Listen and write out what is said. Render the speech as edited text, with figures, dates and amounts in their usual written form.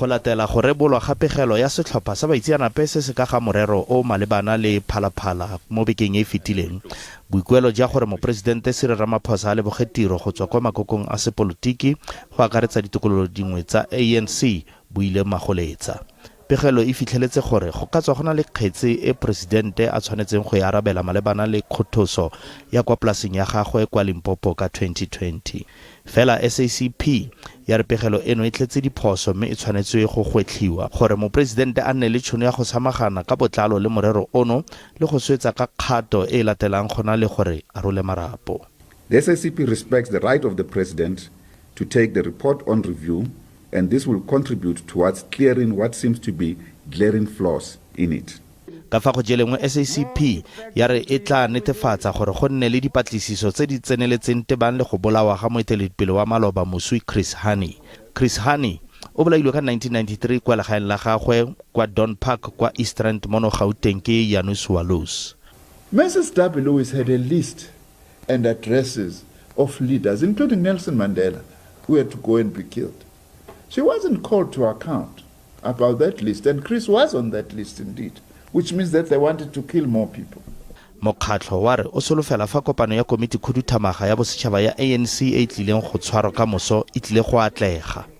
Go latela go rebolwa ga pegelo ya setlhopha sa baitseanape se se ka ga morero o o malebana le Phalaphala mo bekeng e e fetileng, boikuelo ja gore Moporesidente Cyril Ramaphosa a leboge tiro go tswa kwa makokong a sepolotiki go akaretsa ditokololo dingwe tsa ANC bo ile magoletsa. Pegelo e fitlheletse gore go ka tswa go na le kgetse e poresidente a tshwanetseng go e arabela malebana le kgothoso ya kwa polaseng ya gagwe kwa Limpopo ka 2020. Fela SACP ya re pegelo eno e tletse diphoso mme e tshwanetswe go gwetlhiwa gore moporesidente a nne le tšhono ya go samagana ka botlalo le morero ono le go swetsa ka kgato e e latelang go na le gore a role marapo. The SACP respects the right of the President to take the report on review and this will contribute towards clearing what seems to be glaring flaws in it. Ka fa go jelengwe SACP ya re e tla netefatsa gore go nne le dipatlisiso tse di tseneletseng tebang le go bolawa ga moeteledipele wa maloba moswi Chris Hani. Chris Hani o bolailwe ka 1993 kwa legaeng la gagwe kwa Dawn Park kwa East Rand mono Gauteng ke Janusz Walus. Mrs Derby-Lewis had a list and addresses of leaders, including Nelson Mandela, who had to go and be killed. She wasn't called to account about that list, and Chris was on that list indeed, which means that they wanted to kill more people. Mokgatlho wa re o solofela fa kopano ya komiti khuduthamaga ya bosetšhaba ya ANC e e tlileng go tshwarwa ka moso e tlile go atlega.